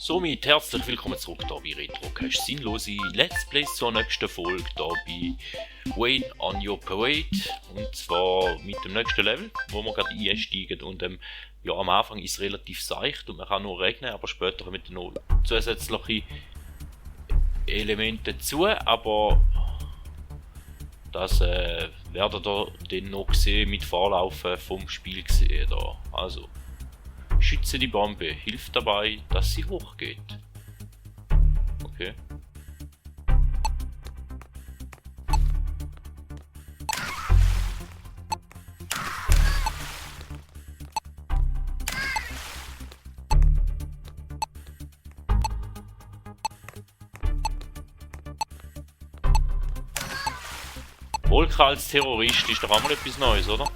Somit herzlich willkommen zurück hier bei Retrocast Sinnlose Let's Plays zur nächsten Folge hier bei Wait on Your Parade. Und zwar mit dem nächsten Level, wo wir gerade einsteigen. Und ja, am Anfang ist es relativ seicht und man kann nur regnen, aber später kommen noch zusätzliche Elemente dazu. Aber das werdet ihr dann noch sehen mit Vorlaufen vom Spiel gesehen. Da. Also. Schütze die Bombe, hilft dabei, dass sie hochgeht. Okay. Volker als Terrorist ist doch auch mal etwas Neues, oder?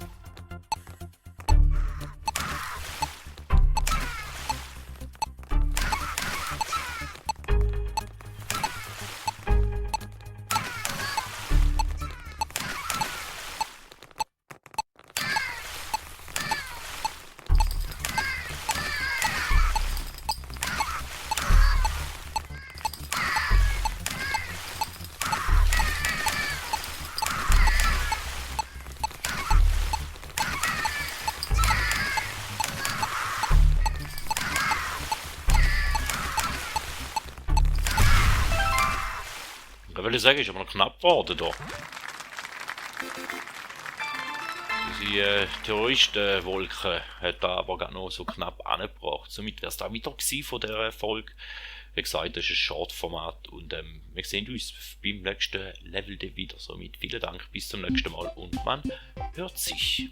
Ich will sagen, ist aber noch knapp geworden hier. Unsere Terroristenwolke hat da aber gerade noch so knapp angebracht. Somit wäre es da wieder gewesen von dieser Folge. Wie gesagt, das ist ein Short-Format und wir sehen uns beim nächsten Level wieder. Somit vielen Dank, bis zum nächsten Mal und man hört sich.